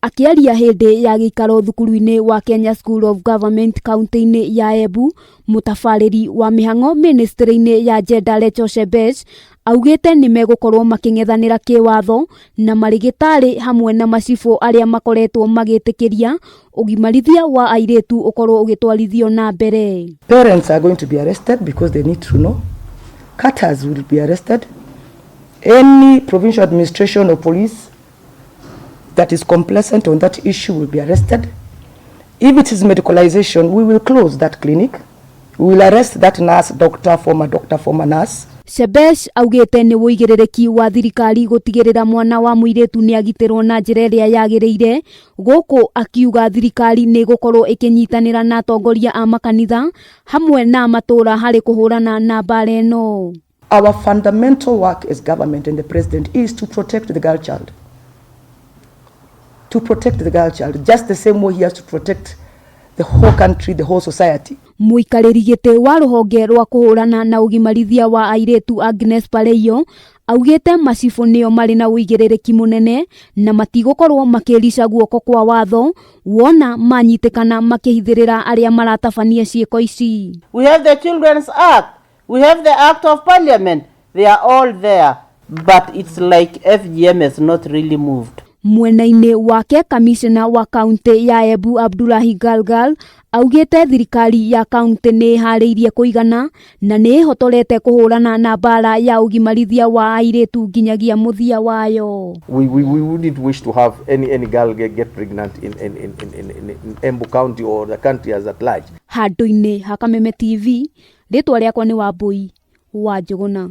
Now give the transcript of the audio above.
Akĩaria hĩndĩ ya gĩikaro thukuru-inĩ wa Kenya School of Government kaunti-inĩ ya Embu, mũtabarĩri wa mĩhang'o mĩnĩstrĩ-inĩ ya Gender Rachel Shebesh augĩte nĩ megũkorwo makĩng'ethanĩra kĩwatho na marĩgĩtarĩ hamwe na macibũ arĩa makoretwo magĩtĩkĩria ũgimarithia wa airĩtu ũkorwo ũgĩtwarithio na mbere. Parents are going to be arrested because they need to know. Cutters will be arrested. Any provincial administration or police that is complacent on that issue will be arrested. If it is medicalization, we will close that clinic. We will arrest that nurse, doctor, former doctor, former nurse. Shebesh augĩte nĩ ũigĩrĩrĩki wa thirikari gũtigĩrĩra mwana wa mũirĩtu nĩ agitĩrwo na njĩra ĩrĩa yagĩrĩire, gũkũ akiuga thirikari nĩ ĩgũkorwo ĩkĩnyitanĩra na atongoria a makanitha hamwe na matũũra harĩ kũhũrana na mbara ĩno. Our fundamental work as government and the president is to protect the girl child. To protect the girl child, just the same way he has to protect the whole country, the whole society. Mũikarĩri gĩtĩ wa rũhonge rwa kũhũrana na ũgimarithia wa airĩtu Agnes Pareiyo augĩte macibũ nĩo marĩ na ũigĩrĩrĩki mũnene na matigũkorwo makĩrica guoko kwa watho wona manyitĩkana makĩhithĩrĩra arĩa maratabania ciĩko ici. We have the Children's Act. We have the Act of Parliament. They are all there. But it's like FGM has not really moved. Mwena-inĩ wake, kamishna wa kaunti ya Embu Abdulahi Galgal augĩte thirikari ya kaunti nĩ ĩharĩirie kũigana na nĩ ĩhotorete kũhũrana na mbara ya ũgimarithia wa airĩtu nginyagia mũthia wayo. We wouldn't wish to have any girl get pregnant in Embu County or the country as at large. Handũ-inĩ ha Kameme TV, rĩtwa rĩakwa nĩ Wambui wa Njũgũna.